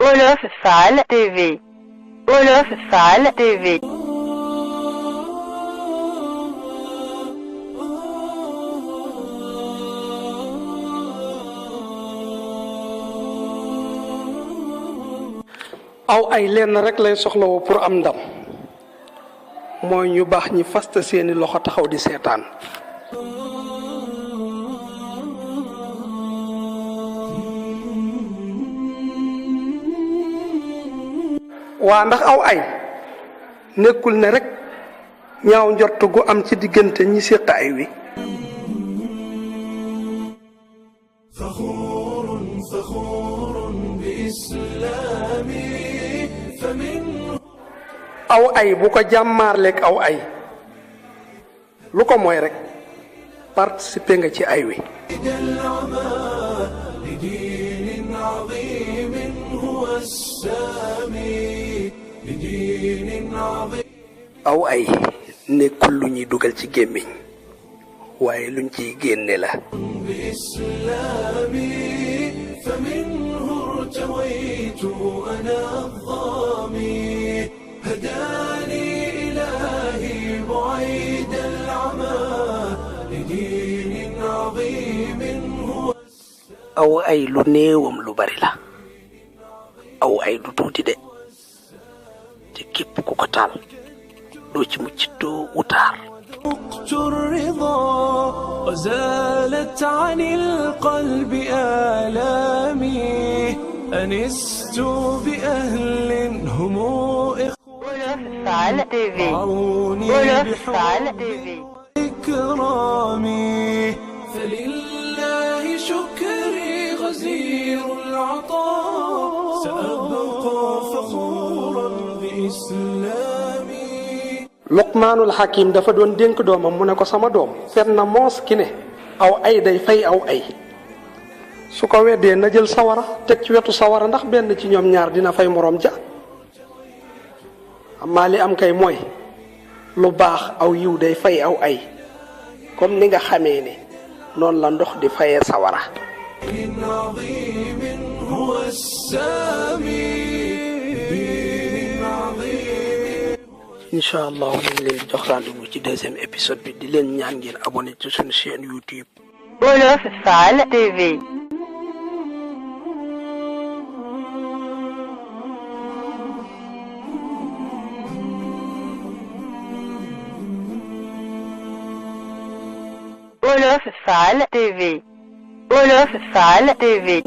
Wolof Fall TV. Wolof Fall TV. aw ay lenn rek lay soxlawoo pour am ndam mooy ñu baax ñi fasta seeni loxo taxaw di seetaan waa ndax aw ay nekkul ne rek ñaaw njort gu am ci diggante ñi séq ay wi aw ay bu ko jàmmaarleeg aw ay lu ko mooy rek participer nga ci ay wi aw ay nekkul lu ñuy dugal ci gémmiñ waaye luñ ciy génne la هداني إلهي بعيد العمى لدين عظيم هو aw ay lu néewam lu bari la aw ay du tuuti de te képp ku ko taal doo ci mucc doo utaar وقت الرضا وزالت عن القلب آلامي أنست بأهل هم Wolof Fall TV. عوني Wolof Fall TV. إكرامي فلله شكري غزير العطاء سأبقى فخورا بإسلامي Luqmaanul Hakim dafa doon dénk doomam mu ne ko sama doom seet na moos ki ne aw ay day fay aw ay su ko weddee na jël sawara teg ci wetu sawara ndax benn ci ñoom ñaar dina fay moroom ja amaa li am kay mooy lu baax aw yiw day fay aw ay comme ni nga xamee ne noonu la ndox di fayee sawara عظيم هو السامي دين عظيم incha allah ñu ngi leen di jox rendez-vous ci deuxième épisode bi di leen ñaan ngeen abonné ci suñu chaîne YouTube Wolof Fall TV. Wolof Fall TV. Wolof Fall TV.